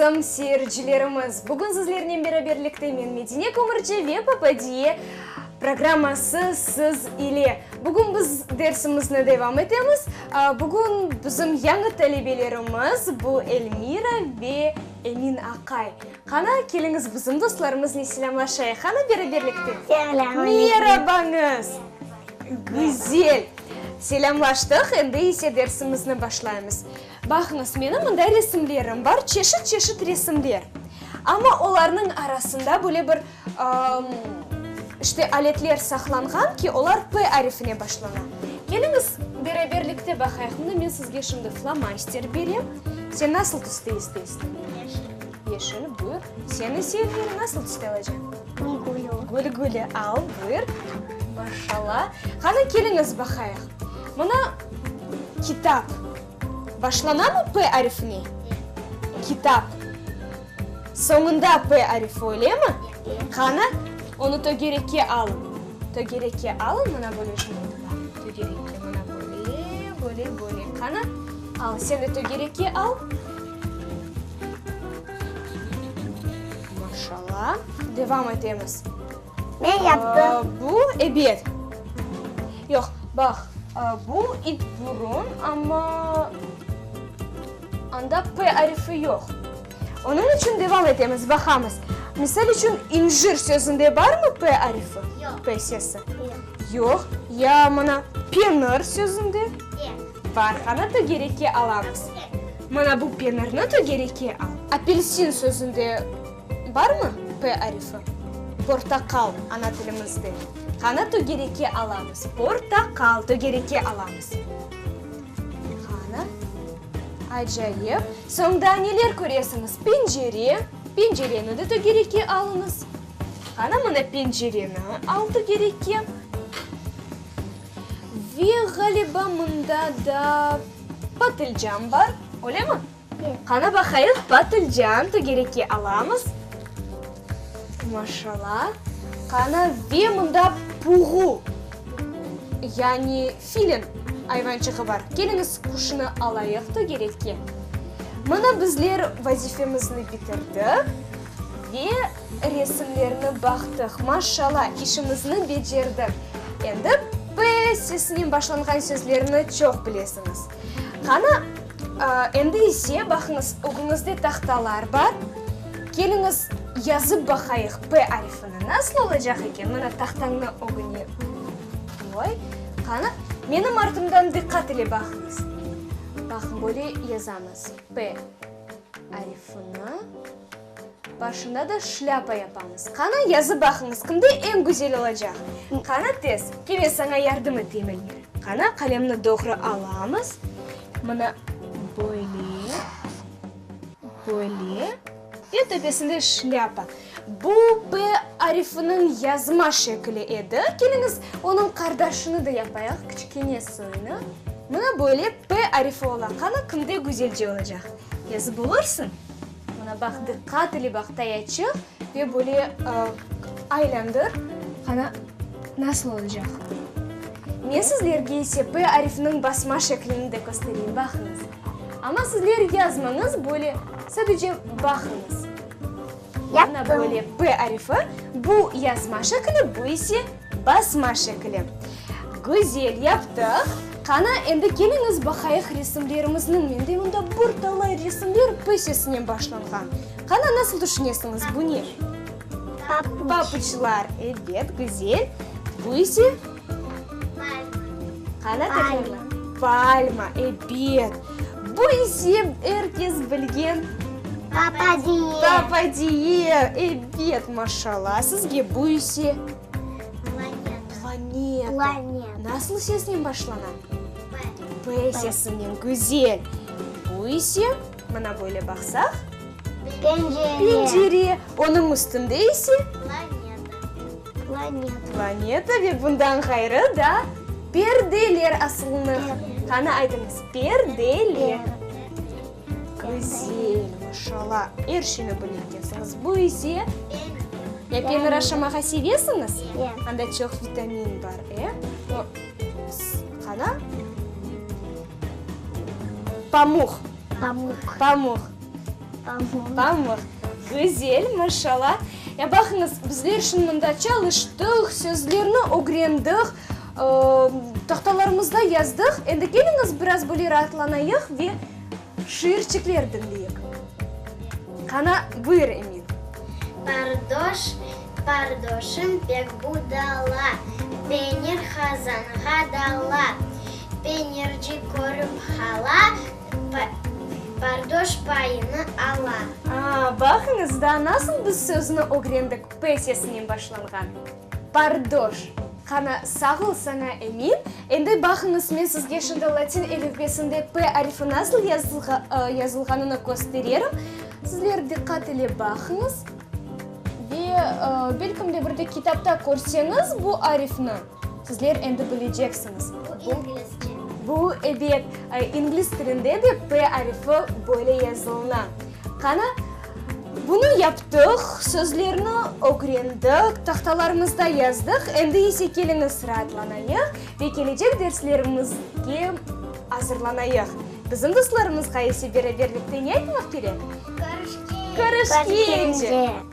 Bizim seyircilerimiz! Bugün sizlernen beraberlikte men Medine Kömürci ve Papadiye programması siz ile. Bugün biz dersimizni devam etemiz. Bugün bizim yañı talebelerimiz, bu Elmira ve Emin aqay. Qana, keliñiz bizim dostlarımıznen selâmlaşayıq. Qana, beraberlikte. Selâm aleyküm. Merabañız! Güzel! Selâmlaştıq, endi ise dersimizni başlaymız. Baqıñız, menim mında resimlerim bar, çeşit-çeşit resimler. Amma olarnıñ arasında böyle bir, işte, aletler saqlanğan ki, olar P arifine başlana. Keliñiz, beraberlikte baqayıq. Mına men sizge şimdi flomaster berem. Sen nasıl tüste isteysiñ? Yeşil. Yeşil, buyur. Sen ise, Elmira, nasıl tüste alacaq? Gülgülü. Gülgülü, al, buyur. Maşallah. Qani, keliñiz, baqayıq. Mına kitap. Başlanamı P arifine? Kitap. Soñunda P arifi, öylemi? Qani, onı tögerekke alıñ. Tögerekke alıñ, mına böyle şunday etip. Tögerekke, mına böyle, böyle, böyle. Qani, al, sen de tögerekke al. Maşallah. Devam etemiz. Men yaptım. Bu, ebet. Yoq, baq, bu it burun, amma anda P arifi yoq. Onıñ içün devam etemiz, baqamız. Misal içün, injir sözünde barmı P arifi? Yoq. P sesi? Yoq. Yoq. Ya mına penir sözünde? Yoq. Bar. Qana tögerekke alamız. Mına bu penirni tögerekke al. Apelsin sözünde Barmı P arifi? Portaqal, ana tilimizde. Qana tögerekke alamız? Portaqal, tögerekke alamız. Qana? Acayip. Soñ daa neler köresiñiz? Pencere. Pencereni de tögerekke alıñız. Qana, mına pencereni al tögerekke. Ve, ğaliba, mında da patılcan bar, öylemi? Qana baqayıq, patılcan tögerekke alamız. Maşallah. Qana, ve mında puğu, yani filin ayvançığı bar. Keliñiz, quşnı alayıq tögerekke. Mına bizler vazifemizni bitirdik ve resimlerni baqtıq. Maşallah, işimizni becerdik. Endi P sesinen başlanğan sözlerni çoq bilesiñiz. Qana, endi ise, baqıñız, ögüñizde tahtalar bar. Keliñiz, yazıp baqayıq P arifini. Nasıl olacaq eken? Mına, tahtañnı ögüne qoy. Qana, menim artımdan diqqat ile baqıñız. Baqıñ, böyle yazamız, P arifini. Başında da şlâpa yapamız. Qana, yazıp baqıñız, kimde eñ güzel olacaq? Qana, tez, kene saña yardım eteyim, Elmira. Qana, qalemni doğru alamız. Mına, böyle, böyle ve töpesinde şlâpa. Bu P arifiniñ yazma şekli edi. Keliñiz, onıñ qardaşını da yapayıq, kiçkene soyunı. Mına böyle P arifi ola. Qana, kimde güzelce olacaq? Yazıp olursıñ? Mına baq, diqqat ile baq, tayaçıq ve böyle aylandır, qana, nasıl olacaq. Men sizlerge ise P arifiniñ basma şeklini de köstereyim, baqıñız. Amma sizler yazmañız, böyle sadece baqıñız. Mına böyle P arifi, bu yazma şekli, bu ise basma şekli. Güzel, yaptıq. Qana, endi keliñiz baqayıq resimlerimizniñ. Mende mında bir talay resimler P sesinen başlanğan. Qana, nasıl tüşünesiñiz, bu ne? Papuç. Papuçlar, ebet, güzel. Bu ise? Palma. Qana, tekrarla. Palma, ebet. Bu ise er kes bilgen. Papadiye. Papadiye, ebet, maşallah sizge. Bu ise? Planeta. Planeta. Planeta. Nasıl sesnen başlana? P. P sesinen, güzel. Bu ise, mına böyle baqsaq. Pencere. Pencere. Onıñ üstünde ise? Planeta. Planeta. Planeta ve bundan ğayrı da perdeler asılını. Qani aytıñız, perdeler. Güzel, maşallah, er şeyni bile ekensiñiz. Bu ise? Ya penir aşamağa sevesiñiz? Anda çoq vitamin bar, e? O, qana? Pamuq. Pamuq. Pamuq. Pamuq. Pamuq. Güzel, maşallah. Ya baqıñız, bizler şimdi mında çalıştıq, sözlerni ögrendik, tahtalarımızda yazdıq. Endi keliñiz biraz böyle raatlanayıq ve şiirçikler diñleyik. Qana, buyur, Emin. Pardoş, pardoşım pek budala, Penir qazanğa dala. Penirci körip qala, Pardoş payını ala. A, baqıñız da, nasıl biz sözni ögrendik, P sesinen başlanğan. Pardoş. Qana, sağ ol saña, Emin. Endi baqıñız, men sizge şimdi latin elifbesinde P arifi nasıl yazılğanını köstererim. Sizler diqqat ile baqıñız ve belkim de bir de kitapta körseñiz bu arifni, sizler endi bileceksiñiz. Bu inglizce. Bu, ebet, ingliz tilinde de P arifi böyle yazılına. Qana, bunı yaptıq, sözlerni ögrendik, tahtalarımızda yazdıq, endi ise keliñiz raatlanayıq ve kelecek derslerimizge azırlanayıq. Bizim dostlarımızğa ise beraberlikte ne aytmaq kerek? Körüşkence! Körüşkence!